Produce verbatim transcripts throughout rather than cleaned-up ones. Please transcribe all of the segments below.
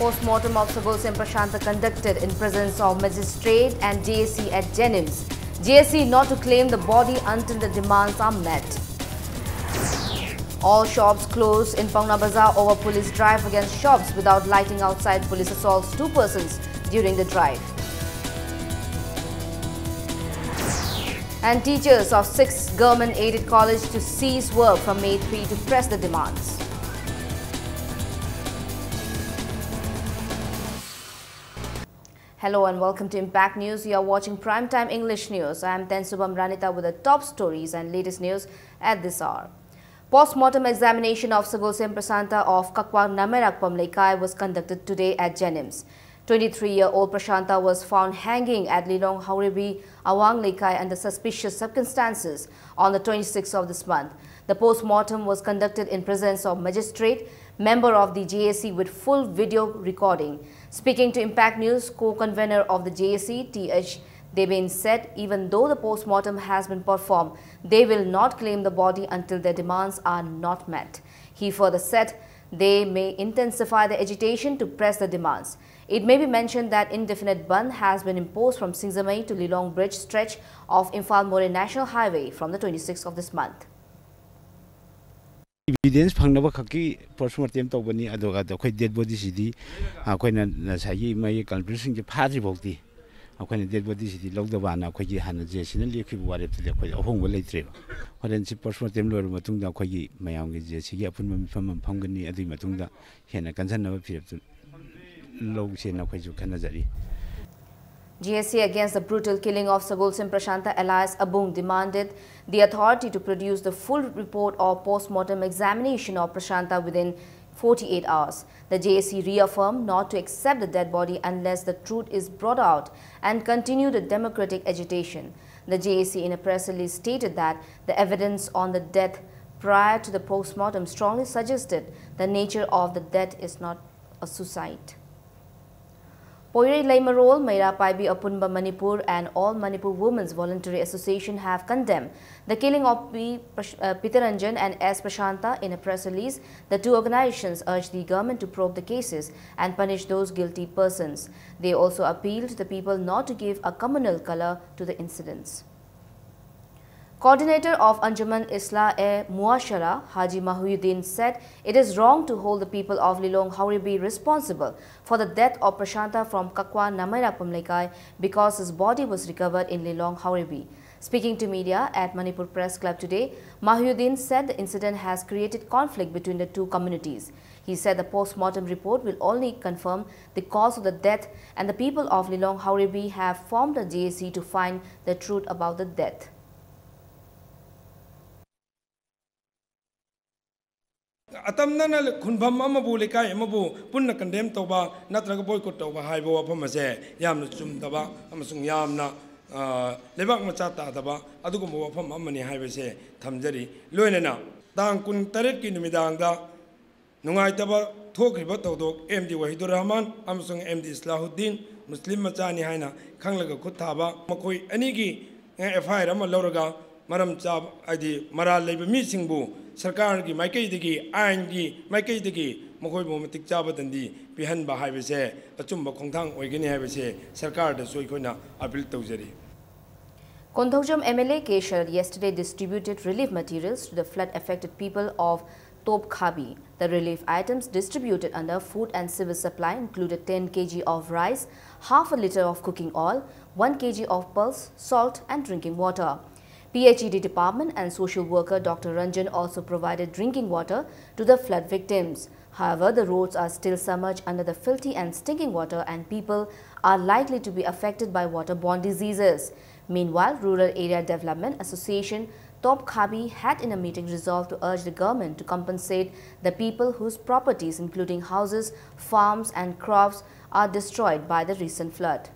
Post-mortem of Sagolsem Prashanta conducted in presence of magistrate and J A C at JNIMS. J A C not to claim the body until the demands are met. All shops closed in Paona Bazar over police drive against shops without lighting outside. Police assaults two persons during the drive. And teachers of six government-aided college to cease work from May three to press the demands. Hello and welcome to Impact News. You are watching Primetime English News. I am Tensubam Ranita with the top stories and latest news at this hour. Post-mortem examination of Sagolsem Prashanta of Kakwang Namerakpam Leikai was conducted today at JNIMS. Twenty-three-year-old Prashanta was found hanging at Lilong Haurebi Awang Leikai under suspicious circumstances on the twenty-sixth of this month. The post-mortem was conducted in presence of magistrate, member of the J A C with full video recording. Speaking to Impact News, co-convener of the J A C, T H Deben said even though the post-mortem has been performed, they will not claim the body until their demands are not met. He further said they may intensify the agitation to press the demands. It may be mentioned that indefinite bandh has been imposed from Singzamei to Lilong Bridge stretch of Imphal Moreh National Highway from the twenty-sixth of this month. Evidence ꯐꯪꯅꯕ ꯈꯛꯀꯤ post mortem ꯇꯧꯕꯅꯤ꯫ ꯑꯗꯨꯒ ꯑꯩꯈꯣꯏ dead body ꯁꯤꯗꯤ ꯑꯩꯈꯣꯏꯅ ꯉꯁꯥꯏꯒꯤ ꯃꯥꯒꯤ culprit ꯁꯤꯡꯁꯦ ꯐꯥꯗ꯭ꯔꯤ ꯐꯥꯎꯗꯤ ꯑꯩꯈꯣꯏꯅ dead body ꯁꯤꯗꯤ ꯂꯧꯗꯕꯅ ꯑꯩꯈꯣꯏꯒꯤ ꯍꯥꯟꯅ J A C ꯅ ꯂꯦꯞꯈꯤꯕ ꯋꯥꯔꯦꯞꯇꯨꯗꯤ ꯑꯩꯈꯣꯏ ꯑꯍꯣꯡꯕ ꯂꯩꯇ꯭ꯔꯦꯕ꯫ ꯍꯣꯔꯦꯟ ꯁꯤ post mortem ꯂꯣꯏꯔꯕ ꯃꯇꯨꯡꯗ ꯑꯩꯈꯣꯏꯒꯤ ꯃꯌꯥꯝꯒꯤ J A C ꯒꯤ ꯑꯄꯨꯟꯕ ꯃꯤꯐꯝ ꯑꯃ ꯐꯝꯒꯅꯤ꯫ ꯑꯗꯨꯒꯤ ꯃꯇꯨꯡꯗ ꯍꯦꯟꯅ ꯀꯟꯖꯟꯅꯕ ꯐꯤꯔꯦꯞꯇꯨ ꯂꯧꯁꯦꯅ ꯑꯩꯈꯣꯏꯁꯨ ꯈꯟꯅꯖꯔꯤ꯫ J A C against the brutal killing of Sagolsem Prashanta alias Abung demanded the authority to produce the full report of post-mortem examination of Prashanta within forty-eight hours. The J A C reaffirmed not to accept the dead body unless the truth is brought out and continue the democratic agitation. The J A C in a press release stated that the evidence on the death prior to the post-mortem strongly suggested the nature of the death is not a suicide. Poirei Leimarol, Meira Paibi Apunba Manipur and All Manipur Women's Voluntary Association have condemned the killing of P. Prash-, uh, Pitaranjan and S. Prashanta. In a press release, the two organizations urged the government to probe the cases and punish those guilty persons. They also appealed to the people not to give a communal color to the incidents. Coordinator of Anjuman Islah-e-Muashara, Haji Mahiuddin, said it is wrong to hold the people of Lilong Haorebi responsible for the death of Prashanta from Kakwa Namaira Pamleikai because his body was recovered in Lilong Haorebi. Speaking to media at Manipur Press Club today, Mahiuddin said the incident has created conflict between the two communities. He said the post-mortem report will only confirm the cause of the death, and the people of Lilong Haorebi have formed a J A C to find the truth about the death. ꯑꯇꯝꯅꯅ ꯈꯨꯟꯐꯝ ꯑꯃꯕꯨ, ꯂꯩꯀꯥꯏ ꯑꯃꯕꯨ ꯄꯨꯟꯅ condemn ꯇꯧꯕ ꯅꯠꯇ꯭ꯔꯒ boycott ꯇꯧꯕ ꯍꯥꯏꯕ ꯋꯥꯐꯝ ꯑꯁꯦ ꯌꯥꯝꯅ ꯆꯨꯝꯗꯕ ꯑꯃꯁꯨꯡ ꯌꯥꯝꯅ, ꯑ, ꯂꯩꯕꯥꯛ ꯃꯆꯥ ꯇꯥꯗꯕ ꯑꯗꯨꯒꯨꯝꯕ ꯋꯥꯐꯝ ꯑꯃꯅꯤ ꯍꯥꯏꯕꯁꯦ ꯊꯝꯖꯔꯤ꯫ ꯂꯣꯏꯅꯅ ꯇꯥꯡ ꯀꯨꯟꯇꯔꯦꯠꯀꯤ ꯅꯨꯃꯤꯗꯥꯡꯗ ꯅꯨꯡꯉꯥꯏꯇꯕ ꯊꯣꯛꯈ꯭ꯔꯤꯕ ꯊꯧꯗꯣꯛ ꯑꯦꯝ ꯗꯤ ꯋꯥꯍꯤꯗꯨꯔ ꯔꯍꯃꯥꯟ ꯑꯃꯁꯨꯡ ꯑꯦꯝ ꯗꯤ ꯏꯁꯂꯥꯍꯨꯗꯤꯟ, ꯃꯨꯁꯂꯤꯝ ꯃꯆꯥꯅꯤ ꯍꯥꯏꯅ ꯈꯪꯂꯒ ꯈꯨꯠ ꯊꯥꯕ, ꯃꯈꯣꯏ ꯑꯅꯤꯒꯤ ꯑꯦꯐ ꯑꯥꯏ ꯑꯥꯔ ꯑꯃ ꯂꯧꯔꯒ ꯃꯔꯝ ꯆꯥꯕ, ꯍꯥꯏꯗꯤ ꯃꯔꯥꯜ ꯂꯩꯕ ꯃꯤꯁꯤꯡꯕꯨ ꯁꯔꯀꯥꯔꯒꯤ ꯃꯥꯏꯀꯩꯗꯒꯤ, ꯑꯥꯏꯟꯒꯤ ꯃꯥꯏꯀꯩꯗꯒꯤ ꯃꯈꯣꯏꯕꯨ ꯃꯇꯤꯛ ꯆꯥꯕ ꯗꯟꯗꯤ ꯄꯤꯍꯟꯕ ꯍꯥꯏꯕꯁꯦ ꯑꯆꯨꯝꯕ ꯈꯣꯡꯊꯥꯡ ꯑꯣꯏꯒꯅꯤ ꯍꯥꯏꯕꯁꯦ ꯁꯔꯀꯥꯔꯗꯁꯨ ꯑꯩꯈꯣꯏꯅ appeal ꯇꯧꯖꯔꯤ꯫ Konthoujam M L A K Sharad yesterday distributed relief materials to the flood affected people of Topkhabi. The relief items distributed under Food and Civil Supply included ten K G of rice, half a litre of cooking oil, one K G of pulse, salt and drinking water. P H E D department and social worker Doctor Ranjan also provided drinking water to the flood victims. However, the roads are still submerged under the filthy and stinking water, and people are likely to be affected by waterborne diseases. Meanwhile, Rural Area Development Association Topkhabi had in a meeting resolved to urge the government to compensate the people whose properties, including houses, farms and crops, are destroyed by the recent flood.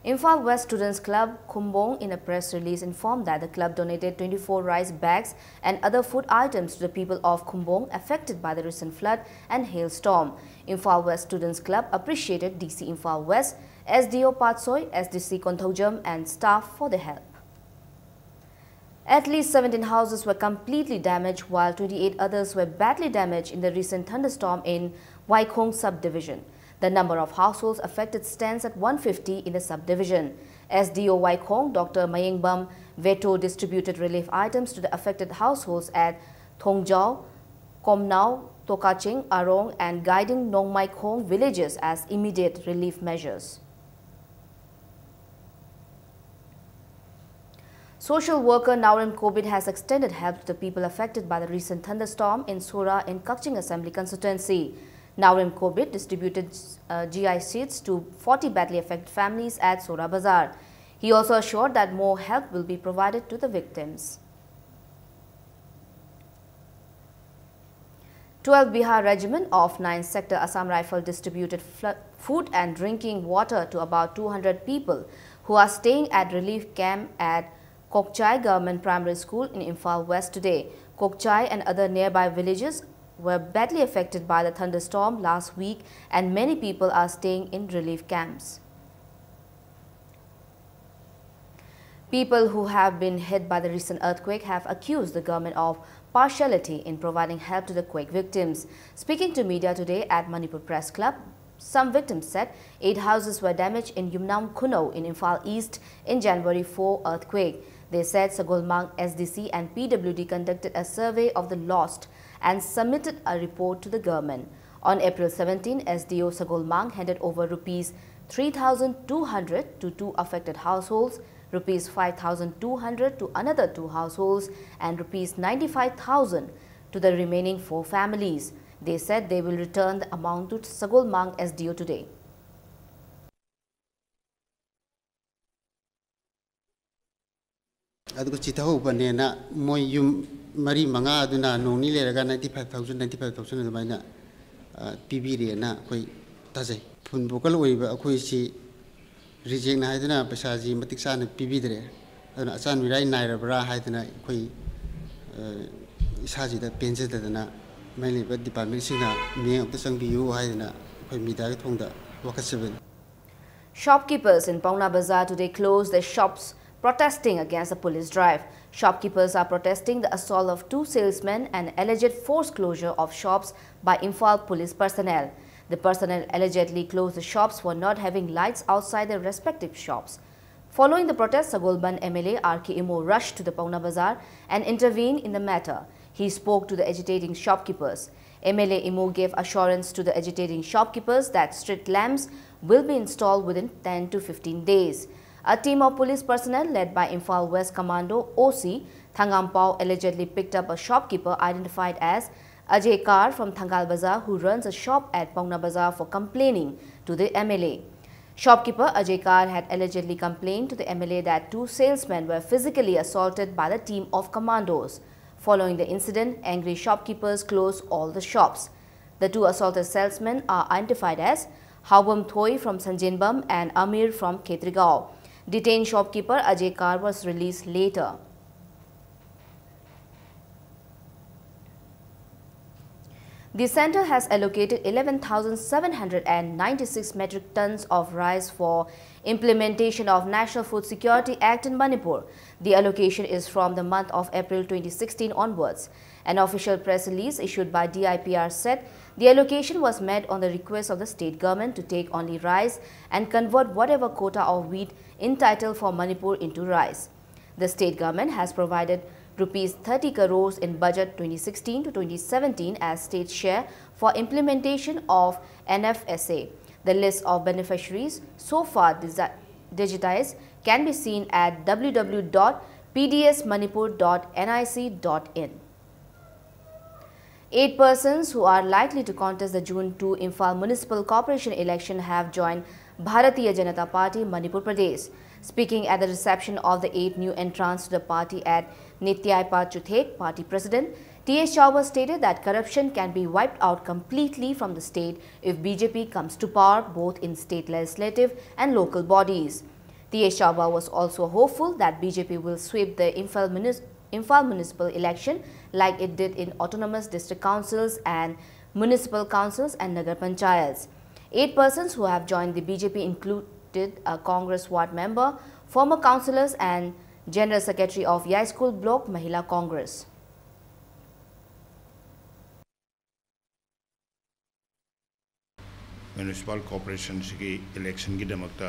Imphal West Students Club, Khumbong, in a press release informed that the club donated twenty-four rice bags and other food items to the people of Khumbong affected by the recent flood and hailstorm. Imphal West Students Club appreciated D C Imphal West, S D O Patsoi, S D C Konthoujam and staff for the help. At least seventeen houses were completely damaged, while twenty-eight others were badly damaged in the recent thunderstorm in Waikhong subdivision. The number of households affected stands at one fifty in the subdivision. S D O Waikhong, Doctor Mayengbam Veto, distributed relief items to the affected households at Thongjao, Komnao, Tokaching, Arong, and Gaiding Nongmaikhong villages as immediate relief measures. Social worker Naorem Kobit has extended help to the people affected by the recent thunderstorm in Sora in Kakching Assembly Constituency. Naorem Kobit distributed, uh, G I sheets to forty badly affected families at Sora Bazar. He also assured that more help will be provided to the victims. Twelve Bihar Regiment of ninth Sector Assam Rifle distributed fl-, food and drinking water to about two hundred people who are staying at relief camp at Kokchai Government Primary School in Imphal West today. Kokchai and other nearby villages were badly affected by the thunderstorm last week, and many people are staying in relief camps. People who have been hit by the recent earthquake have accused the government of partiality in providing help to the quake victims. Speaking to media today at Manipur Press Club, some victims said eight houses were damaged in Yumnam Khunou in Imphal East in January four earthquake. They said Sagolmang S D C and P W D conducted a survey of the lost and submitted a report to the government. On April seventeen, S D O Sagolmang handed over rupees three thousand two hundred to two affected households, rupees five thousand two hundred to another two households, and rupees ninety-five thousand to the remaining four families. They said they will return the amount to Sagolmang S D O today. ꯑꯗꯨꯒ ꯆꯤꯊꯍꯧꯕꯅꯦꯅ ꯃꯣꯏ ꯌꯨꯝ ꯃꯔꯤ ꯃꯉꯥ ꯑꯗꯨꯅ ꯅꯣꯡ ꯅꯤ ꯂꯩꯔꯒ ninety five thousand, ninety five thousand ꯑꯗꯨꯃꯥꯏꯅ, ꯑ, ꯄꯤꯕꯤꯔꯦꯅ ꯑꯩꯈꯣꯏ ꯇꯥꯖꯩ꯫ ꯐꯨꯟ ꯕꯣꯀꯜ ꯑꯣꯏꯔꯤꯕ ꯑꯩꯈꯣꯏꯁꯤ ꯔꯤꯖꯦꯛꯅ ꯍꯥꯏꯗꯨꯅ ꯄꯩꯁꯥꯁꯤ ꯃꯇꯤꯛ ꯆꯥꯅ ꯄꯤꯕꯤꯗ꯭ꯔꯦ꯫ ꯑꯗꯨꯅ ꯑꯆꯥꯟ ꯃꯤꯔꯥꯏ ꯅꯥꯏꯔꯕ꯭ꯔꯥ ꯍꯥꯏꯗꯅ ꯑꯩꯈꯣꯏ, ꯑ, ꯏꯁꯥꯁꯤꯗ ꯄꯦꯟꯖꯗꯗꯅ ꯃꯔꯤ ꯂꯩꯅꯕ ꯗꯤꯄꯥꯔꯠꯃꯦꯟꯁꯤꯡꯅ ꯃꯤꯠꯌꯦꯡ ꯑꯝꯇ ꯆꯪꯕꯤꯌꯨ ꯍꯥꯏꯗꯅ ꯑꯩꯈꯣꯏ ꯃꯤꯗꯤꯌꯥꯒꯤ ꯊꯣꯡꯗ ꯋꯥꯀꯠꯆꯕꯅꯤ꯫ Shopkeepers in Paona Bazaar today closed their shops protesting against the police drive. Shopkeepers are protesting the assault of two salesmen and alleged forced closure of shops by Imphal police personnel. The personnel allegedly closed the shops for not having lights outside their respective shops. Following the protest, Sagolband M L A R K Imo rushed to the Paona Bazaar and intervened in the matter. He spoke to the agitating shopkeepers. M L A Imo gave assurance to the agitating shopkeepers that street lamps will be installed within ten to fifteen days. A team of police personnel led by Imphal West Commando O C Thangampao allegedly picked up a shopkeeper identified as Ajay Kar from Thangal Bazaar, who runs a shop at Paona Bazaar, for complaining to the M L A. Shopkeeper Ajay Kar had allegedly complained to the M L A that two salesmen were physically assaulted by the team of commandos. Following the incident, angry shopkeepers closed all the shops. The two assaulted salesmen are identified as Haobam Thoi from Sanjenbam and Amir from Khetrigao. Detained shopkeeper Ajay Kar was released later. The centre has allocated eleven thousand seven hundred and ninety-six metric tons of rice for implementation of National Food Security Act in Manipur. The allocation is from the month of April twenty sixteen onwards. An official press release issued by D I P R said the allocation was made on the request of the state government to take only rice and convert whatever quota of wheat entitled for Manipur into rice. The state government has provided rupees thirty crores in budget twenty sixteen to twenty seventeen as state share for implementation of N F S A. The list of beneficiaries so far desi- digitized can be seen at w w w dot p d s manipur dot n i c dot in. Eight persons who are likely to contest the June two Imphal Municipal Corporation election have joined Bharatiya Janata Party Manipur Pradesh. Speaking at the reception of the eight new entrants to the party at Nityaipa Chuthek, party president T S Chauba stated that corruption can be wiped out completely from the state if B J P comes to power, both in state legislative and local bodies. T S Chauba was also hopeful that B J P will sweep the Imphal, munis- Imphal municipal election like it did in autonomous district councils and municipal councils and Nagar Panchayats. Eight persons who have joined the B J P included a Congress ward member, former councillors, and General Secretary of Yaskul Block Mahila Congress. Municipal Corporationꯁꯤꯒꯤ electionꯒꯤꯗꯃꯛꯇ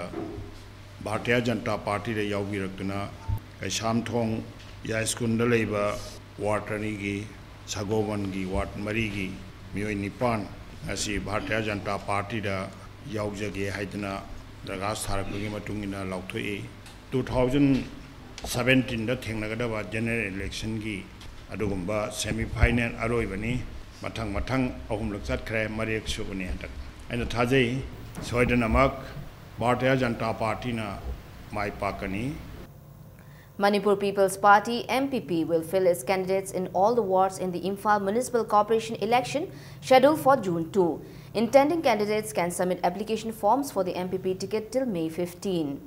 Bharatiya Janata ꯄꯥꯔꯇꯤꯗ ꯌꯥꯎꯕꯤꯔꯛꯇꯨꯅ Keishamthong ꯌꯥꯏꯁ꯭ꯀꯨꯜꯗ ꯂꯩꯕ ward ꯑꯅꯤꯒꯤ, ꯁꯒꯣꯜꯕꯟꯒꯤ ward ꯃꯔꯤꯒꯤ ꯃꯤꯑꯣꯏ ꯅꯤꯄꯥꯟ ꯉꯁꯤ ꯚꯥꯔꯇꯤꯌꯥ ꯖꯅꯇꯥ ꯄꯥꯔꯇꯤꯗ ꯌꯥꯎꯖꯒꯦ ꯍꯥꯏꯗꯨꯅ ꯗꯔꯈꯥꯁ ꯊꯥꯔꯛꯄꯒꯤ ꯃꯇꯨꯡ ꯏꯟꯅ ꯂꯥꯎꯊꯣꯛꯏ꯫ Two thousand seventeenꯗ ꯊꯦꯡꯅꯒꯗꯕ general electionꯒꯤ ꯑꯗꯨꯒꯨꯝꯕ semi final ꯑꯔꯣꯏꯕꯅꯤ꯫ ꯃꯊꯪ ꯃꯊꯪ ꯑꯍꯨꯝꯂꯛ ꯆꯠꯈ꯭ꯔꯦ, ꯃꯔꯤꯔꯛ ꯁꯨꯕꯅꯤ ꯍꯟꯗꯛ꯫ ꯑꯩꯅ ꯊꯥꯖꯩ ꯁꯣꯏꯗꯅꯃꯛ ꯚꯥꯔꯇꯤꯌꯥ ꯖꯅꯇꯥ ꯄꯥꯔꯇꯤꯅ ꯃꯥꯏ ꯄꯥꯛꯀꯅꯤ꯫ Manipur People's Party, M P P, will field its candidates in all the wards in the Imphal Municipal Corporation election scheduled for June two. Intending candidates can submit application forms for the M P P ticket till May fifteen.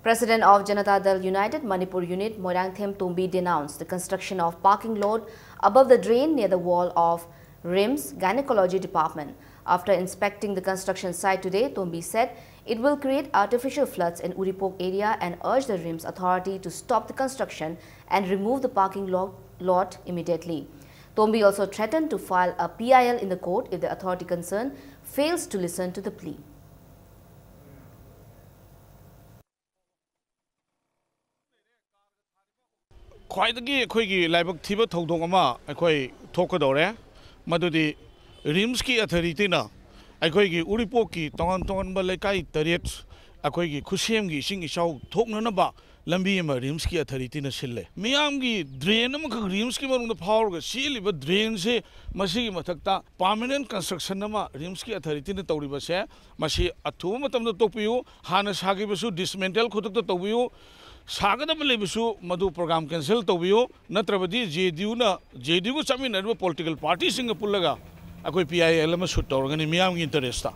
President of Janata Dal United Manipur Unit, Moirangthem Tombi, denounced the construction of parking lot above the drain near the wall of RIMS Gynecology Department. After inspecting the construction site today, Tombi said it will create artificial floods in Uripok area and urged the RIMS authority to stop the construction and remove the parking lot, lot immediately. Tombi also threatened to file a P I L in the court if the authority concerned fails to listen to the plea. ꯈ꯭ꯋꯥꯏꯗꯒꯤ ꯑꯩꯈꯣꯏꯒꯤ ꯂꯥꯏꯕꯛ ꯊꯤꯕ ꯊꯧꯗꯣꯛ ꯑꯃ ꯑꯩꯈꯣꯏ ꯊꯣꯛꯀꯗꯧꯔꯦ꯫ ꯃꯗꯨꯗꯤ RIMSꯀꯤ authorityꯅ ꯑꯩꯈꯣꯏꯒꯤ ꯎꯔꯤꯄꯣꯛꯀꯤ ꯇꯣꯉꯥꯟ ꯇꯣꯉꯥꯟꯕ ꯂꯩꯀꯥꯏ ꯇꯔꯦꯠ ꯑꯩꯈꯣꯏꯒꯤ ꯈꯨꯠꯁꯦꯝꯒꯤ ꯏꯁꯤꯡ ꯏꯆꯥꯎ ꯊꯣꯛꯅꯅꯕ ꯂꯝꯕꯤ ꯑꯃ RIMSꯀꯤ authorityꯅ ꯁꯤꯜꯂꯦ꯫ ꯃꯤꯌꯥꯝꯒꯤ drain ꯑꯃꯈꯛ RIMSꯀꯤ ꯃꯅꯨꯡꯗ ꯐꯥꯎꯔꯒ ꯆꯦꯜꯂꯤꯕ drainꯁꯦ, ꯃꯁꯤꯒꯤ ꯃꯊꯛꯇ permanent construction ꯑꯃ RIMSꯀꯤ authorityꯅ ꯇꯧꯔꯤꯕꯁꯦ, ꯃꯁꯤ ꯑꯊꯨꯕ ꯃꯇꯝꯗ ꯇꯣꯛꯄꯤꯌꯨ꯫ ꯍꯥꯟꯅ ꯁꯥꯈꯤꯕꯁꯨ dismantle ꯈꯨꯗꯛꯇ ꯇꯧꯕꯤꯌꯨ꯫ ꯁꯥꯒꯗꯕ ꯂꯩꯕꯁꯨ ꯃꯗꯨ program cancel ꯇꯧꯕꯤꯌꯨ, ꯅꯠꯇ꯭ꯔꯕꯗꯤ ꯖꯦ ꯗꯤ ꯌꯨꯅ, ꯖꯦ ꯗꯤ ꯌꯨꯒ ꯆꯠꯃꯤꯟꯅꯔꯤꯕ political partyꯁꯤꯡꯒ ꯄꯨꯜꯂꯒ ꯑꯩꯈꯣꯏ ꯄꯤ ꯑꯥꯏ ꯑꯦꯜ ꯑꯃ shoot ꯇꯧꯔꯒꯅꯤ ꯃꯤꯌꯥꯝꯒꯤ interestꯇ꯫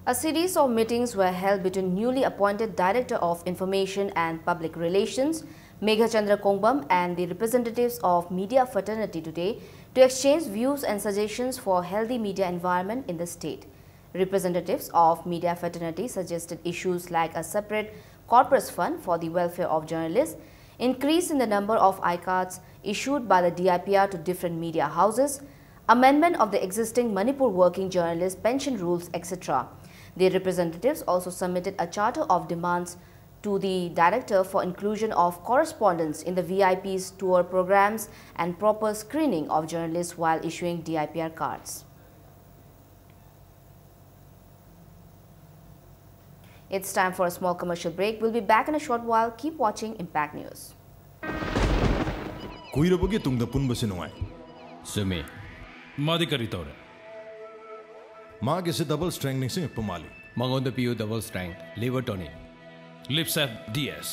A series of meetings were held between newly appointed Director of Information and Public Relations, Meghachandra Kongbam, and the representatives of media fraternity today to exchange views and suggestions for healthy media environment in the state. Representatives of media fraternity suggested issues like a separate corpus fund for the welfare of journalists, increase in the number of I cards issued by the D I P R to different media houses, amendment of the existing Manipur working journalist pension rules, et cetera. The representatives also submitted a charter of demands to the director for inclusion of correspondence in the V I Ps tour programs and proper screening of journalists while issuing D I P R cards. It's time for a small commercial break. We'll be back in a short while. Keep watching Impact News. ꯀꯨꯏꯔꯕꯒꯤ ꯇꯨꯡꯗ ꯄꯨꯟꯕꯁꯤ ꯅꯨꯡꯉꯥꯏ꯫ ꯆꯨꯝꯃꯤ꯫ ꯃꯥꯗꯤ ꯀꯔꯤ ꯇꯧꯔꯦ? ꯃꯥꯒꯤꯁꯤ double strength ꯅꯤꯡꯁꯤꯡꯉꯛꯄ ꯃꯥꯜꯂꯤ꯫ ꯃꯉꯣꯟꯗ ꯄꯤꯌꯨ double strength liver tonic꯫ Lipsap D S꯫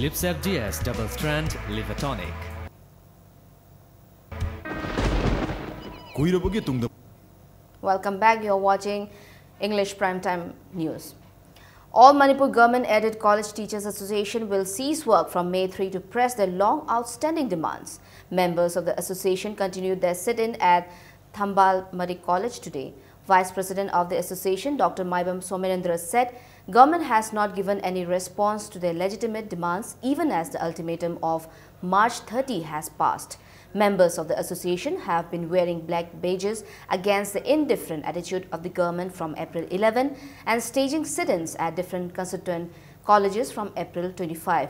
Lipsap D S Double Strand Liver Tonic. ꯀꯨꯏꯔꯕꯒꯤ ꯇꯨꯡꯗ Welcome back. You're watching English Primetime News. All Manipur Government Aided College Teachers Association will cease work from May three to press their long outstanding demands. Members of the association continued their sit-in at Thambal Marik College today. Vice President of the association, Doctor Maibam Somerendra, said government has not given any response to their legitimate demands even as the ultimatum of March thirty has passed. Members of the association have been wearing black badges against the indifferent attitude of the government from April eleven and staging sit-ins at different constituent colleges from April twenty-five.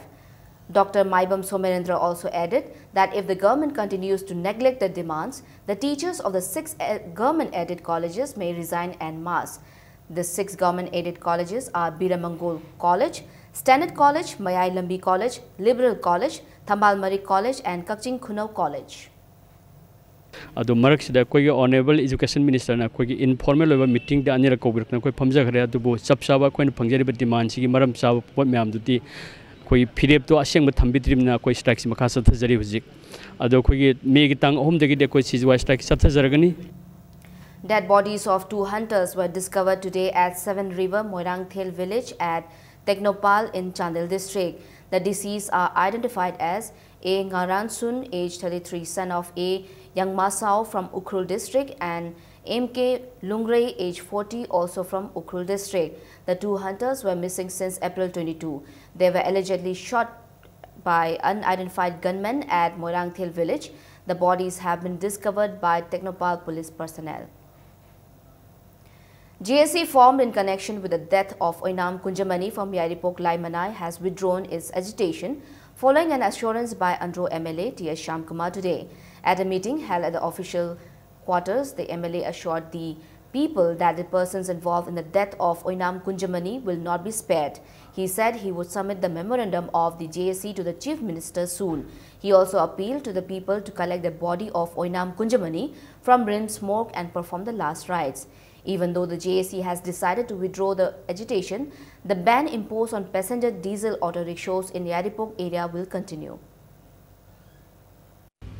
Doctor Maibam Somerendra also added that if the government continues to neglect the demands, the teachers of the six e- government-aided colleges may resign en masse. The six government-aided colleges are Biramangol College, Standard College, Mayai Lambi College, Liberal College, Thambal Marik College, and Kakching Khunau College. ꯑꯗꯣ ꯃꯔꯛꯁꯤꯗ ꯑꯩꯈꯣꯏꯒꯤ Honourable Education Minister ꯅ ꯑꯩꯈꯣꯏꯒꯤ informal ꯑꯣꯏꯕ meeting ꯗ ꯑꯅꯤꯔꯛ ꯀꯧꯕꯤꯔꯛꯇꯅ ꯑꯩꯈꯣꯏ ꯐꯝꯖꯈ꯭ꯔꯦ꯫ ꯑꯗꯨꯕꯨ ꯆꯞ ꯆꯥꯕ ꯑꯩꯈꯣꯏꯅ ꯐꯪꯖꯔꯤꯕ demand ꯁꯤꯒꯤ ꯃꯔꯝ ꯆꯥꯕ ꯄꯣꯠ ꯃꯌꯥꯝꯗꯨꯗꯤ ꯑꯩꯈꯣꯏꯒꯤ ꯐꯤꯔꯦꯞꯇꯣ ꯑꯁꯦꯡꯕ ꯊꯝꯕꯤꯗ꯭ꯔꯤꯕꯅꯤꯅ ꯑꯩꯈꯣꯏ strike ꯁꯤ ꯃꯈꯥ ꯆꯠꯊꯖꯔꯤ ꯍꯧꯖꯤꯛ꯫ ꯑꯗꯣ ꯑꯩꯈꯣꯏꯒꯤ May ꯒꯤ ꯇꯥꯡ ꯑꯍꯨꯝꯗꯒꯤꯗꯤ ꯑꯩꯈꯣꯏ C C Y strike ꯆꯠꯊꯖꯔꯒꯅꯤ꯫ Dead bodies of two hunters were discovered today at Seven River Moirangthel village at Tengnoupal in Chandel district. The deceased are identified as A Ngaransun, age thirty-three, son of A Yangmasao from Ukhrul district, and M K Lungre, age forty, also from Ukhrul district. The two hunters were missing since April twenty-two. They were allegedly shot by unidentified gunmen at Moirangthel village. The bodies have been discovered by Tengnoupal police personnel. J A C, formed in connection with the death of Oinam Kunjamani from Yairipok Laimanai, has withdrawn its agitation following an assurance by Andro M L A T S Shyamkumar today. At a meeting held at the official quarters, the M L A assured the people that the persons involved in the death of Oinam Kunjamani will not be spared. He said he would submit the memorandum of the J A C to the Chief Minister soon. He also appealed to the people to collect the body of Oinam Kunjamani from RIMS morgue and perform the last rites. Even though the J A C has decided to withdraw the agitation, the ban imposed on passenger diesel auto rickshaws in Yairipok area will continue.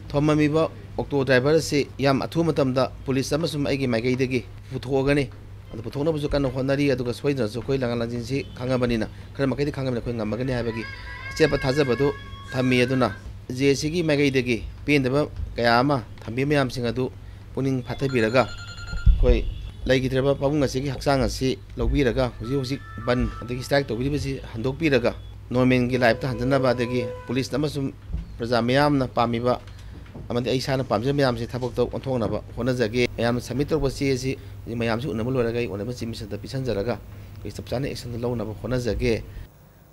ꯊꯣꯝꯃꯝꯃꯤꯕ auto driver ꯑꯁꯤ ꯌꯥꯝ ꯑꯊꯨꯕ ꯃꯇꯝꯗ police ꯑꯃꯁꯨꯡ ꯑꯩꯒꯤ ꯃꯥꯏꯀꯩꯗꯒꯤ ꯄꯨꯊꯣꯛꯑꯒꯅꯤ꯫ ꯑꯗꯨ ꯄꯨꯊꯣꯛꯅꯕꯁꯨ ꯀꯟꯅ ꯍꯣꯠꯅꯔꯤ꯫ ꯑꯗꯨꯒ ꯁꯣꯏꯗꯅꯁꯨ ꯑꯩꯈꯣꯏ ꯂꯪꯂꯥ ꯂꯪꯖꯤꯟꯁꯤ ꯈꯪꯉꯕꯅꯤꯅ ꯈꯔ ꯃꯈꯩꯗꯤ ꯈꯪꯉꯕꯅꯤꯅ ꯑꯩꯈꯣꯏ ꯉꯝꯃꯒꯅꯤ ꯍꯥꯏꯕꯒꯤ ꯑꯆꯦꯠꯄ ꯊꯥꯖꯕꯗꯨ ꯊꯝꯃꯤ꯫ ꯑꯗꯨꯅ ꯖꯦ ꯑꯦ ꯁꯤꯒꯤ ꯃꯥꯏꯀꯩꯗꯒꯤ ꯄꯦꯟꯗꯕ ꯀꯌꯥ ꯑꯃ ꯊꯝꯕꯤꯕ ꯃꯌꯥꯝꯁꯤꯡ ꯑꯗꯨ ꯄꯨꯛꯅꯤꯡ ꯐꯥꯊꯕꯤꯔꯒ ꯑꯩꯈꯣꯏ ꯂꯩꯈꯤꯗ꯭ꯔꯕ ꯄꯥꯕꯨꯡ ꯑꯁꯤꯒꯤ ꯍꯛꯆꯥꯡ ꯑꯁꯤ ꯂꯧꯕꯤꯔꯒ ꯍꯧꯖꯤꯛ ꯍꯧꯖꯤꯛ ꯕꯟ ꯑꯗꯒꯤ ꯁ꯭ꯇ꯭ꯔꯥꯏꯛ ꯇꯧꯕꯤꯔꯤꯕꯁꯤ ꯍꯟꯗꯣꯛꯄꯤꯔꯒ ꯅꯣꯔꯃꯦꯜꯒꯤ ꯂꯥꯏꯐꯇ ꯍꯟꯖꯅꯕ ꯑꯗꯒꯤ ꯄꯨꯂꯤꯁ ꯑꯃꯁꯨꯡ ꯄ꯭ꯔꯖꯥ ꯃꯤꯌꯥꯝꯅ ꯄꯥꯝꯃꯤꯕ ꯑꯃꯗꯤ ꯑꯩ ꯏꯁꯥꯅ ꯄꯥꯝꯖꯕ ꯃꯌꯥꯝꯁꯤ ꯊꯕꯛꯇ ꯑꯣꯟꯊꯣꯛꯅꯕ ꯍꯣꯠꯅꯖꯒꯦ꯫ ꯃꯌꯥꯝꯅ ꯁꯕꯃꯤꯠ ꯇꯧꯔꯛꯄ ꯆꯦ ꯑꯁꯤ ꯃꯌꯥꯝꯁꯤ ꯎꯅꯕ ꯂꯣꯏꯔꯒ ꯑꯩ ꯑꯣꯅꯔꯦꯕꯜ ꯆꯤꯐ ꯃꯤꯅꯤꯁꯇꯔꯗ ꯄꯤꯁꯟꯖꯔꯒ ꯑꯩꯈꯣꯏ ꯆꯞ ꯆꯥꯅ ꯑꯦꯛꯁꯟꯗꯨ ꯂꯧꯅꯕ ꯍꯣꯠꯅꯖꯒꯦ꯫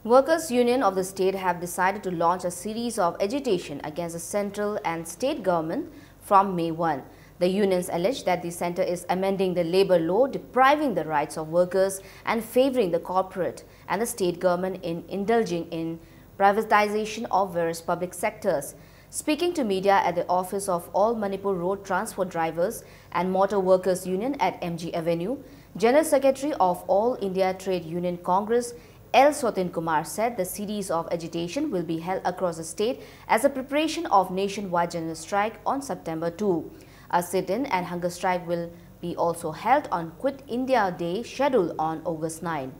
Workers Union of the state have decided to launch a series of agitation against the central and state government from May one. The unions allege that the centre is amending the labour law, depriving the rights of workers and favouring the corporate and the state government in indulging in privatisation of various public sectors. Speaking to media at the office of All Manipur Road Transport Drivers and Motor Workers Union at M G Avenue, General Secretary of All India Trade Union Congress, L Sotin Kumar, said the series of agitation will be held across the state as a preparation of nationwide general strike on September two. A sit-in and hunger strike will be also held on Quit India Day scheduled on August nine.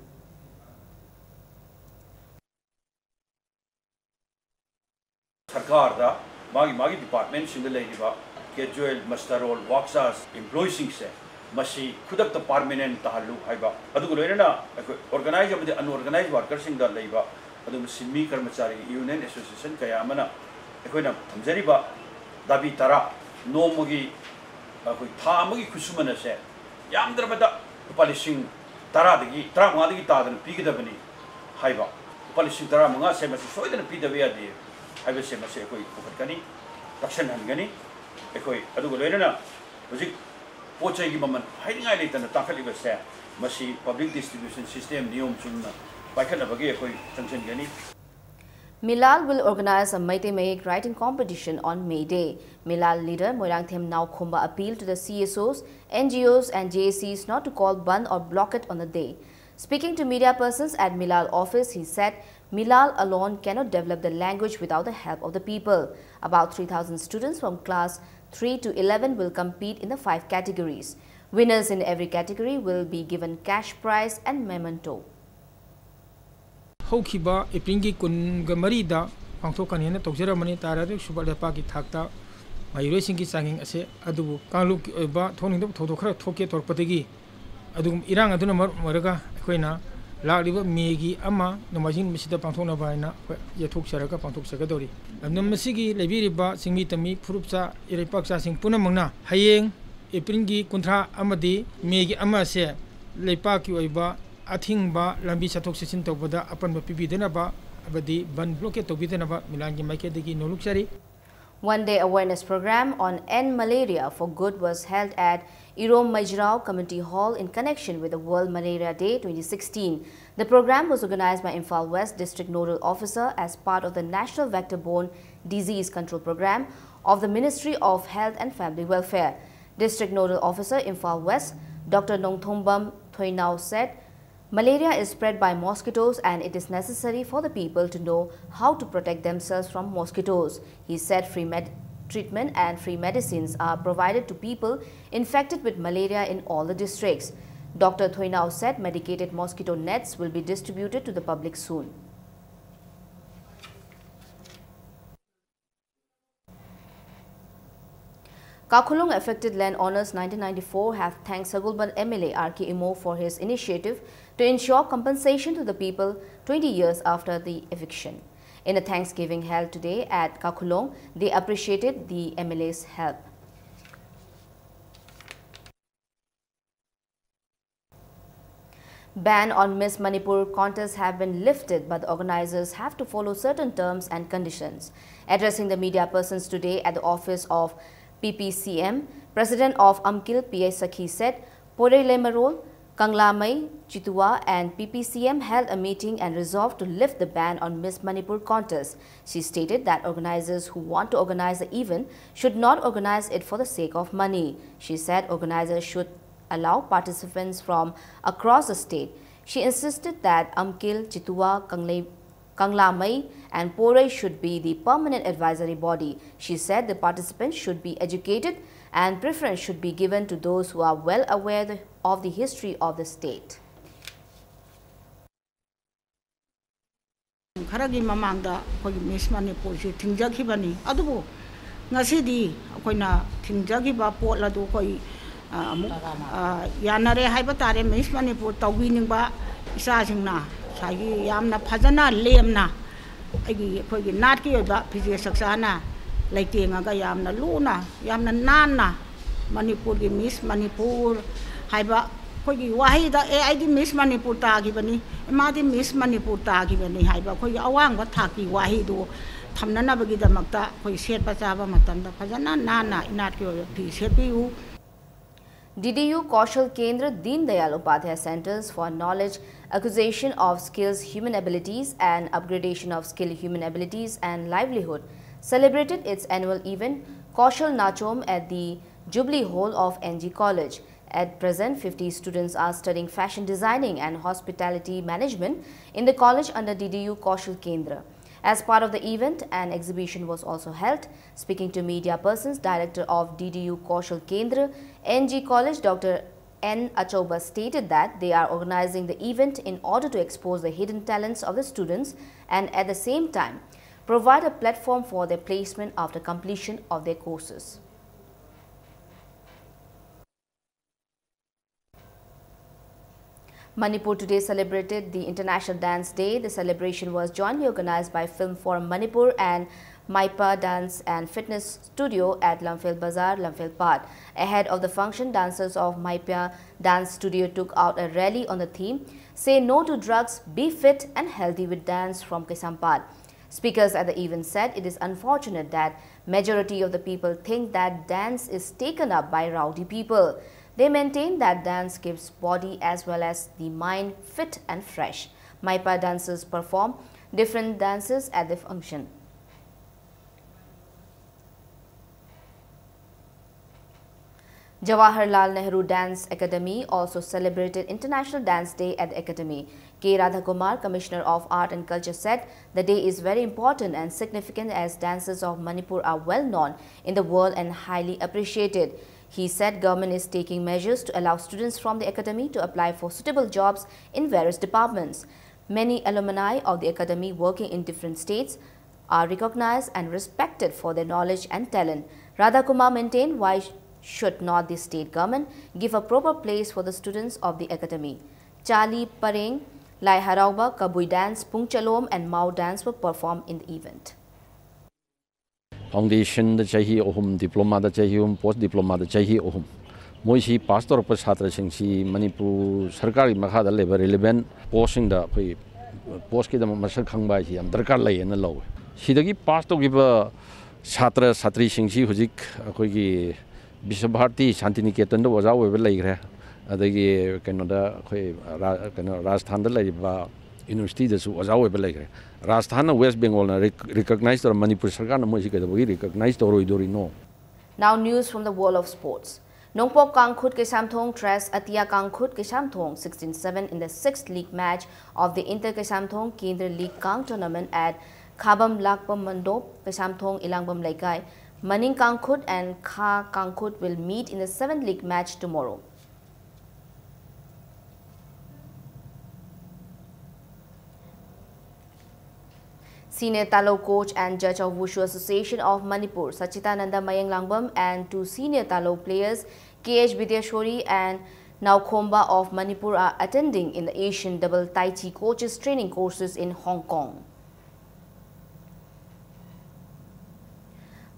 ꯁꯔꯀꯥꯔꯗ ꯃꯥꯒꯤ ꯃꯥꯒꯤ ꯗꯤꯄꯥꯔꯠꯃꯦꯟꯁꯤꯡꯗ ꯂꯩꯔꯤꯕ casual, master role, ꯋꯥꯛ charge ꯏꯝꯄ꯭ꯂꯣꯌꯤꯁꯤꯡꯁꯦ ꯃꯁꯤ ꯈꯨꯗꯛꯇ permanent ꯇꯥꯍꯜꯂꯨ ꯍꯥꯏꯕ, ꯑꯗꯨꯒ ꯂꯣꯏꯅꯅ ꯑꯩꯈꯣꯏ organise ꯑꯃꯗꯤ ꯑꯟꯑꯣꯔꯒꯅꯥꯏꯖ ꯋꯥꯔꯀꯔꯁꯤꯡꯗ ꯂꯩꯕ ꯑꯗꯨꯒꯨꯝꯕ ꯁꯤꯟꯃꯤ ꯀꯔꯃꯆꯥꯔꯤꯒꯤ ꯌꯨꯅꯤꯌꯟ ꯑꯦꯁꯣꯁꯤꯌꯦꯁꯟ ꯀꯌꯥ ꯑꯃꯅ ꯑꯩꯈꯣꯏꯅ ꯊꯝꯖꯔꯤꯕ ꯗꯥꯕꯤ ꯇꯔꯥ ꯅꯣꯡꯃꯒꯤ ꯑꯩꯈꯣꯏ ꯊꯥ ꯑꯃꯒꯤ ꯈꯨꯠꯁꯨꯃꯟ ꯑꯁꯦ ꯌꯥꯝꯗ꯭ꯔꯕꯗ ꯂꯨꯄꯥ ꯂꯤꯁꯤꯡ ꯇꯔꯥꯗꯒꯤ, ꯇꯔꯥꯃꯉꯥꯗꯒꯤ ꯇꯥꯗꯅ ꯄꯤꯒꯗꯕꯅꯤ ꯍꯥꯏꯕ, ꯂꯨꯄꯥ ꯂꯤꯁꯤꯡ ꯇꯔꯥꯃꯉꯥꯁꯦ ꯃꯁꯤ ꯁꯣꯏꯗꯅ ꯄꯤꯗꯕ ꯌꯥꯗꯦ ꯍꯥꯏꯕꯁꯦ ꯃꯁꯤ ꯑꯩꯈꯣꯏ ꯄꯨꯈꯠꯀꯅꯤ, ꯇꯛꯁꯟꯍꯟꯒꯅꯤ ꯑꯩꯈꯣꯏ꯫ ꯑꯗꯨꯒ ꯂꯣꯏꯅꯅ ꯍꯧꯖꯤꯛ ꯄꯣꯠ ꯆꯩꯒꯤ ꯃꯃꯜ ꯍꯥꯏꯅꯤꯡꯉꯥꯏ ꯂꯩꯇꯅ ꯇꯥꯡꯈꯠꯂꯤꯕꯁꯦ ꯃꯁꯤ ꯄꯕ꯭ꯂꯤꯛ ꯗꯤꯁꯇ꯭ꯔꯤꯕ꯭ꯌꯨꯁꯟ ꯁꯤꯁꯇꯦꯝ ꯅꯤꯌꯣꯝ ꯆꯨꯝꯅ ꯄꯥꯏꯈꯠꯅꯕꯒꯤ ꯑꯩꯈꯣꯏ ꯆꯪꯁꯤꯟꯒꯅꯤ꯫ Milal will organize a Meitei Mayek writing competition on May Day. Milal leader Moirangthem Naokhomba appealed to the C S Os, N G Os and J A Cs not to call bandh or blockade on the day. Speaking to media persons at Milal office, he said Milal alone cannot develop the language without the help of the people. About three thousand students from class three to eleven will compete in the five categories. Winners in every category will be given cash prize and memento. ꯍꯧꯈꯤꯕ ꯑꯦꯄ꯭ꯔꯤꯜꯒꯤ ꯀꯨꯟꯒ ꯃꯔꯤꯗ ꯄꯥꯡꯊꯣꯛꯀꯅꯤ ꯍꯥꯏꯅ ꯇꯧꯖꯔꯝꯕꯅꯤ꯫ ꯇꯔꯥ ꯇꯔꯨꯛ ꯁꯨꯕ ꯂꯩꯄꯥꯛꯀꯤ ꯊꯥꯛꯇ ꯃꯍꯩꯔꯣꯏꯁꯤꯡꯒꯤ ꯆꯥꯡꯌꯦꯡ ꯑꯁꯦ ꯑꯗꯨꯕꯨ ꯀꯥꯡꯂꯨꯞꯀꯤ ꯑꯣꯏꯕ ꯊꯣꯛꯅꯤꯡꯗꯕ ꯊꯧꯗꯣꯛ ꯈꯔ ꯊꯣꯛꯀꯦ ꯇꯧꯔꯛꯄꯗꯒꯤ ꯑꯗꯨꯒꯨꯝ ꯏꯔꯥꯡ ꯑꯗꯨꯅ ꯃꯔꯝ ꯑꯣꯏꯔꯒ ꯑꯩꯈꯣꯏꯅ ꯂꯥꯛꯂꯤꯕ ꯃꯦꯒꯤ ꯑꯃ ꯅꯣꯡꯃꯥꯏꯖꯤꯡ ꯅꯨꯃꯤꯠꯁꯤꯗ ꯄꯥꯡꯊꯣꯛꯅꯕ ꯍꯥꯏꯅ ꯑꯩꯈꯣꯏ ꯌꯩꯊꯣꯛꯆꯔꯒ ꯄꯥꯡꯊꯣꯛꯆꯒꯗꯧꯔꯤ꯫ ꯂꯝꯗꯝ ꯑꯁꯤꯒꯤ ꯂꯩꯕꯤꯔꯤꯕ ꯆꯤꯡꯃꯤ ꯇꯝꯃꯤ ꯐꯨꯔꯨꯞꯆꯥ ꯏꯔꯩꯄꯥꯛꯆꯥꯁꯤꯡ ꯄꯨꯝꯅꯃꯛꯅ ꯍꯌꯦꯡ ꯑꯦꯄ꯭ꯔꯤꯜꯒꯤ ꯀꯨꯟꯊ꯭ꯔꯥ ꯑꯃꯗꯤ ꯃꯦꯒꯤ ꯑꯃ ꯑꯁꯦ ꯂꯩꯄꯥꯛꯀꯤ ꯑꯣꯏꯕ ꯑꯊꯤꯡꯕ ꯂꯝꯕꯤ ꯆꯠꯊꯣꯛ ꯆꯠꯁꯤꯟ ꯇꯧꯕꯗ ꯑꯄꯟꯕ ꯄꯤꯕꯤꯗꯅꯕ ꯑꯃꯗꯤ ꯕꯟ ꯕ꯭ꯂꯣꯀꯦꯠ ꯇꯧꯕꯤꯗꯅꯕ ꯃꯤꯂꯥꯟꯒꯤ ꯃꯥꯏꯀꯩꯗꯒꯤ ꯅꯣꯜꯂꯨꯛꯆꯔꯤ꯫ One day awareness program on End Malaria for Good was held at Irom Maijrao Community Hall in connection with the World Malaria Day twenty sixteen. The program was organized by Imphal West District Nodal Officer as part of the National Vector-Borne Disease Control Program of the Ministry of Health and Family Welfare. District Nodal Officer, Imphal West, Doctor Nongthombam Thoinao said, malaria is spread by mosquitoes and it is necessary for the people to know how to protect themselves from mosquitoes. He said free med- treatment and free medicines are provided to people infected with malaria in all the districts. Doctor Thoinao said medicated mosquito nets will be distributed to the public soon. Kakhulong affected landowners nineteen ninety-four have thanked Sagolband M L A R K Imo for his initiative to ensure compensation to the people twenty years after the eviction. In a thanksgiving held today at Kakhulong, they appreciated the M L A's help. Ban on Miss Manipur contests have been lifted, but the organizers have to follow certain terms and conditions. Addressing the media persons today at the office of P P C M, President of AMKIL P A Sakhi said, Porei Leimarol, Kanglamei, Chitua and P P C M held a meeting and resolved to lift the ban on Miss Manipur contest. She stated that organizers who want to organize the event should not organize it for the sake of money. She said organizers should allow participants from across the state. She insisted that AMKIL, Chitua, Kangle- Kanglamei and Porei should be the permanent advisory body. She said the participants should be educated and preference should be given to those who are well aware the- of the history of the state. ꯈꯔꯒꯤ ꯃꯃꯥꯡꯗ ꯑꯩꯈꯣꯏꯒꯤ ꯃꯤꯁ ꯃꯅꯤꯄꯨꯔꯁꯤ ꯊꯤꯡꯖꯈꯤꯕꯅꯤ꯫ ꯑꯗꯨꯕꯨ ꯉꯁꯤꯗꯤ ꯑꯩꯈꯣꯏꯅ ꯊꯤꯡꯖꯈꯤꯕ ꯄꯣꯠ ꯑꯗꯨ ꯑꯩꯈꯣꯏ, ꯑ, ꯑꯃꯨꯛ, ꯑ, ꯌꯥꯅꯔꯦ ꯍꯥꯏꯕ ꯇꯥꯔꯦ꯫ ꯃꯤꯁ ꯃꯅꯤꯄꯨꯔ ꯇꯧꯕꯤꯅꯤꯡꯕ ꯏꯆꯥꯁꯤꯡꯅ ꯉꯁꯥꯏꯒꯤ ꯌꯥꯝꯅ ꯐꯖꯅ ꯂꯦꯝꯅ ꯑꯩꯒꯤ, ꯑꯩꯈꯣꯏꯒꯤ ꯅꯥꯠꯀꯤ ꯑꯣꯏꯕ ꯐꯤꯖꯦꯠ ꯆꯛꯆꯥꯅ ꯂꯩꯇꯦꯡꯉꯒ ꯌꯥꯝꯅ ꯂꯨꯅ, ꯌꯥꯝꯅ ꯅꯥꯟꯅ ꯃꯅꯤꯄꯨꯔꯒꯤ ꯃꯤꯁ ꯃꯅꯤꯄꯨꯔ ꯍꯥꯏꯕ ꯑꯩꯈꯣꯏꯒꯤ ꯋꯥꯍꯩꯗ, "ꯑꯦ, ꯑꯩꯗꯤ ꯃꯤꯁ ꯃꯅꯤꯄꯨꯔ ꯇꯥꯈꯤꯕꯅꯤ, ꯑꯦ, ꯃꯥꯗꯤ ꯃꯤꯁ ꯃꯅꯤꯄꯨꯔ ꯇꯥꯈꯤꯕꯅꯤ" ꯍꯥꯏꯕ ꯑꯩꯈꯣꯏꯒꯤ ꯑꯋꯥꯡꯕ ꯊꯥꯛꯀꯤ ꯋꯥꯍꯩꯗꯨ ꯊꯝꯅꯅꯕꯒꯤꯗꯃꯛꯇ ꯑꯩꯈꯣꯏ ꯁꯦꯠꯄ ꯆꯥꯕ ꯃꯇꯝꯗ ꯐꯖꯅ ꯅꯥꯟꯅ ꯏꯅꯥꯠꯀꯤ ꯑꯣꯏꯕ ꯐꯤ ꯁꯦꯠꯄꯤꯌꯨ꯫ D D U Kaushal Kendra, Deen Dayal Upadhyay Centers for Knowledge, Acquisition of Skills, Human Abilities, and Upgradation of Skill, Human Abilities, and Livelihood celebrated its annual event, Kaushal Nachom, at the Jubilee Hall of N G College. At present, fifty students are studying fashion designing and hospitality management in the college under D D U Kaushal Kendra. As part of the event, an exhibition was also held. Speaking to media persons, director of D D U Kaushal Kendra, N G College, Doctor N Achauba, stated that they are organizing the event in order to expose the hidden talents of the students and at the same time provide a platform for their placement after completion of their courses. Manipur today celebrated the International Dance Day. The celebration was jointly organized by Film Forum Manipur and Maipa Dance and Fitness Studio at Lamphel Bazar, Lamphel Pad. Ahead of the function, dancers of Maipa Dance Studio took out a rally on the theme, "Say no to drugs, be fit and healthy with dance," from Kaisampad. Speakers at the event said it is unfortunate that majority of the people think that dance is taken up by rowdy people. They maintain that dance keeps body as well as the mind fit and fresh. Maipa dancers perform different dances at the function. Jawaharlal Nehru Dance Academy also celebrated International Dance Day at the academy. K Radhakumar, Commissioner of Art and Culture, said the day is very important and significant as dances of Manipur are well known in the world and highly appreciated. He said government is taking measures to allow students from the academy to apply for suitable jobs in various departments. Many alumni of the academy working in different states are recognized and respected for their knowledge and talent. Radhakumar maintained, why should not the state government give a proper place for the students of the academy? Chali Pareng, Lai Harauba, Kabui dance, Pungchalom and Mao dance were performed in the event. Foundationꯗ ꯆꯍꯤ ꯑꯍꯨꯝ, Diplomaꯗ ꯆꯍꯤ ꯑꯍꯨꯝ, Post Diplomaꯗ ꯆꯍꯤ ꯑꯍꯨꯝ꯫ ꯃꯣꯏꯁꯤ pass ꯇꯧꯔꯛꯄ ꯁꯥꯇ꯭ꯔꯁꯤꯡꯁꯤ ꯃꯅꯤꯄꯨꯔ ꯁꯔꯀꯥꯔꯒꯤ ꯃꯈꯥꯗ ꯂꯩꯕ relevant postꯁꯤꯡꯗ ꯑꯩꯈꯣꯏ postꯀꯤꯗꯃꯛ ꯃꯁꯛ ꯈꯪꯕ ꯍꯥꯏꯁꯤ ꯌꯥꯝ ꯗꯔꯀꯥꯔ ꯂꯩꯌꯦꯅ ꯂꯧꯋꯤ꯫ ꯁꯤꯗꯒꯤ ꯄꯥꯁ ꯇꯧꯈꯤꯕ ꯁꯥꯇ꯭ꯔ ꯁꯥꯇ꯭ꯔꯤꯁꯤꯡꯁꯤ ꯍꯧꯖꯤꯛ ꯑꯩꯈꯣꯏꯒꯤ ꯕꯤꯁ꯭ꯋ ꯚꯥꯔꯇꯤ ꯁꯥꯟꯇꯤꯅꯤꯀꯦꯇꯟꯗ ꯑꯣꯖꯥ ꯑꯣꯏꯕ ꯂꯩꯈ꯭ꯔꯦ, ꯑꯗꯒꯤ ꯀꯩꯅꯣꯗ ꯑꯩꯈꯣꯏ ꯔꯥ- ꯀꯩꯅꯣ ꯔꯥꯖꯁꯊꯥꯟꯗ ꯂꯩꯔꯤꯕ ꯌꯨꯅꯤꯚꯔꯁꯤꯇꯤꯗꯁꯨ ꯑꯣꯖꯥ ꯑꯣꯏꯕ ꯂꯩꯈ꯭ꯔꯦ꯫ ꯔꯥꯖꯁꯊꯥꯟꯅ ꯋꯦꯁ ꯕꯦꯡꯒꯣꯜꯅ ꯔꯤꯀꯛꯅꯥꯏꯁ ꯇꯧꯔ, ꯃꯅꯤꯄꯨꯔ ꯁꯔꯀꯥꯔꯅ ꯃꯣꯏꯁꯤ ꯀꯩꯗꯧꯕꯒꯤ recognise ꯇꯧꯔꯣꯏꯗꯣꯔꯤꯅꯣ? Now news from the world of sports. Nongpok Kangkhut Kaisamthong trash Atia Kangkhut Kaisamthong sixteen seven in the sixth league match of the Inter Kaisamthong Kendra League Kang tournament at Khabam Lakpam Mandop, Kaisamthong Ilangbam Leikai. Maning Kangkhut and Kha Kangkhut will meet in the seventh league match tomorrow. Senior Talo coach and judge of Wushu Association of Manipur, Sachitananda Mayenglangam, and two senior Talo players, K H Bidyashwari and Naukhomba of Manipur, are attending in the Asian Double Tai Chi Coaches Training Courses in Hong Kong.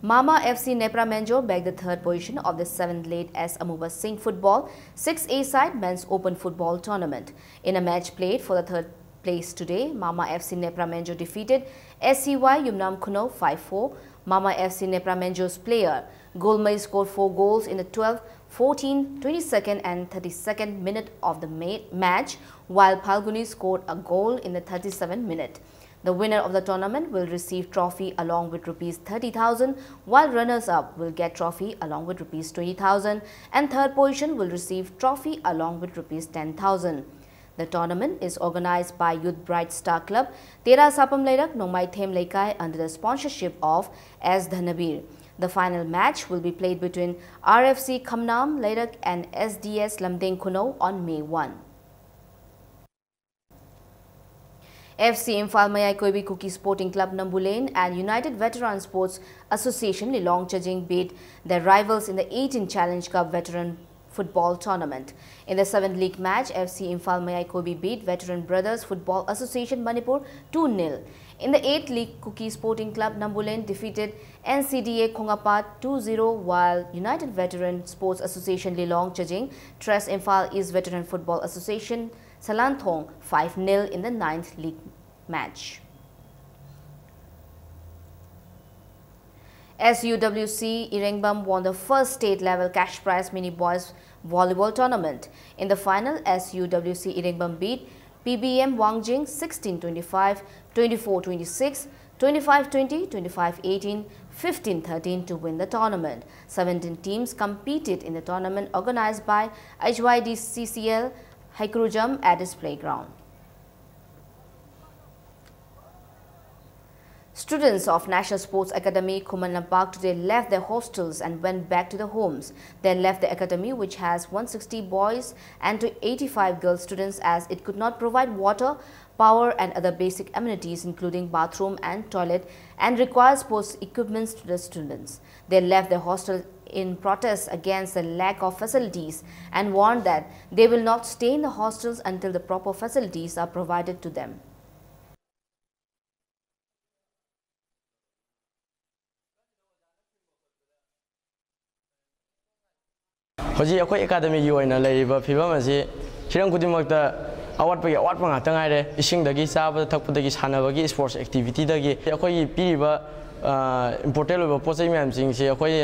Mama F C Nepra Menjo bagged the third position of the seventh Late S Amuba Singh Football six A side men's open football tournament. In a match played for the third place today, Mama F C Nepra Menjo defeated S C Y Yumnam Khunou five four. Mama F C Nepra Menjo's player Golmai scored four goals in the twelfth, fourteenth, twenty-second and thirty-second minute of the ma- match, while Phalguni scored a goal in the thirty-seventh minute. The winner of the tournament will receive trophy along with rupees thirty thousand, while runners-up will get trophy along with rupees twenty thousand, and third position will receive trophy along with rupees ten thousand. The tournament is organized by Youth Bright Star Club, Tera Sapam Leirak, Nongmai Them Leikai under the sponsorship of S Dhanabir. The final match will be played between R F C Khamnam Leirak and S D S Lamdeng Khunou on May one. F C Imphal Mayai Koibi Kuki Sporting Club Nambulen and United Veteran Sports Association Lilong Chajing beat their rivals in the eighteenth Challenge Cup Veteran Football Tournament. In the seventh league match, F C Imphal Mayai Koibi beat Veteran Brothers Football Association Manipur two nil. In the eighth league, Kuki Sporting Club Nambulen defeated N C D A Khongapa two zero, while United Veteran Sports Association Lilong Chajing trashed Imphal East Veteran Football Association Salanthong five nil in the ninth league match. S U W C Irengbam won the first state-level cash prize mini boys volleyball tournament. In the final, S U W C Irengbam beat P B M Wangjing sixteen twenty-five, twenty-four twenty-six, twenty-five twenty, twenty-five eighteen, fifteen thirteen to win the tournament. Seventeen teams competed in the tournament organized by H Y D C C L Haikrujam at its playground. Students of National Sports Academy Khuman Lampak today left their hostels and went back to their homes. They left the academy, which has one sixty boys and to eighty-five girl students, as it could not provide water, power and other basic amenities including bathroom and toilet, and requires sports equipments to the students. They left their hostel in protest against the lack of facilities and warned that they will not stay in the hostels until the proper facilities are provided to them. ꯍꯧꯖꯤꯛ ꯑꯩꯈꯣꯏ ꯑꯦꯀꯥꯗꯃꯤꯒꯤ ꯑꯣꯏꯅ ꯂꯩꯔꯤꯕ ꯐꯤꯕꯝ ꯑꯁꯤ ꯍꯤꯔꯝ ꯈꯨꯗꯤꯡꯃꯛꯇ ꯑꯋꯥꯠꯄꯒꯤ ꯑꯋꯥꯠꯄ ꯉꯥꯛꯇ ꯉꯥꯏꯔꯦ꯫ ꯏꯁꯤꯡꯗꯒꯤ, ꯆꯥꯕꯗ ꯊꯛꯄꯗꯒꯤ, ꯁꯥꯟꯅꯕꯒꯤ, ꯁ꯭ꯄꯣꯔꯠꯁ ꯑꯦꯛꯇꯤꯚꯤꯇꯤꯗꯒꯤ ꯑꯩꯈꯣꯏꯒꯤ ꯄꯤꯔꯤꯕ ꯏꯝꯄꯣꯔꯇꯦꯟ ꯑꯣꯏꯕ ꯄꯣꯠ ꯆꯩ ꯃꯌꯥꯝꯁꯤꯡꯁꯤ ꯑꯩꯈꯣꯏ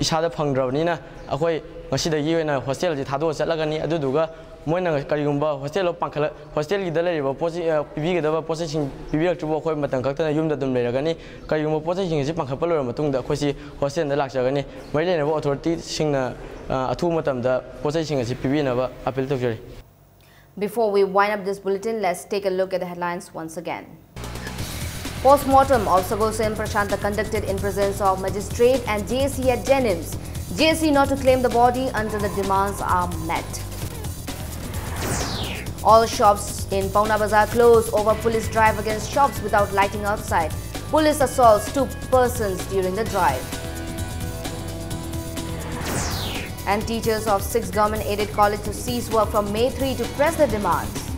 ꯏꯁꯥꯗ ꯐꯪꯗ꯭ꯔꯕꯅꯤꯅ ꯑꯩꯈꯣꯏ ꯉꯁꯤꯗꯒꯤ ꯑꯣꯏꯅ ꯍꯣꯁꯇꯦꯜꯁꯤ ꯊꯥꯗꯣꯛꯑ ꯆꯠꯂꯒꯅꯤ꯫ ꯑꯗꯨꯗꯨꯒ ꯃꯣꯏꯅ ꯀꯔꯤꯒꯨꯝꯕ ꯍꯣꯁꯇꯦꯜꯗꯣ ꯄꯥꯟꯈꯠꯂ ꯍꯣꯁꯇꯦꯜꯒꯤꯗ ꯂꯩꯔꯤꯕ ꯄꯣꯠ ꯆꯩ ꯄꯤꯕꯤꯒꯗꯕ ꯄꯣꯠ ꯆꯩꯁꯤꯡ ꯄꯤꯕꯤꯔꯛꯇ꯭ꯔꯤꯕ ꯑꯩꯈꯣꯏ ꯃꯇꯝ ꯈꯛꯇꯅ ꯌꯨꯝꯗ ꯑꯗꯨꯝ ꯂꯩꯔꯒꯅꯤ꯫ ꯀꯔꯤꯒꯨꯝꯕ ꯄꯣꯠ ꯆꯩꯁꯤꯡ ꯑꯁꯤ ꯄꯥꯟꯈꯠꯄ ꯂꯣꯏꯔꯕ ꯃꯇꯨꯡꯗ ꯑꯩꯈꯣꯏꯁꯤ ꯍꯣꯁꯇꯦꯜꯗ ꯂꯥꯛꯆꯒꯅꯤ꯫ ꯃꯔꯤ ꯂꯩꯅꯕ ꯑꯣꯊꯣꯔꯤꯇꯤꯁꯤꯡꯅ ꯑꯊꯨꯕ ꯃꯇꯝꯗ ꯄꯣꯠ ꯆꯩꯁꯤꯡ ꯑꯁꯤ ꯄꯤꯕꯤꯅꯕ ꯑꯥꯄꯤꯜ ꯇꯧꯖꯔꯤ꯫ Before we wind up this bulletin, let's take a look at the headlines once again. Postmortem of Sagolsen Prashanta conducted in presence of magistrate and J A C at JNIMS. J A C not to claim the body until the demands are met. All shops in Paona Bazar closed over police drive against shops without lighting outside. Police assaults two persons during the drive. And teachers of six government-aided college to cease work from May three to press their demands.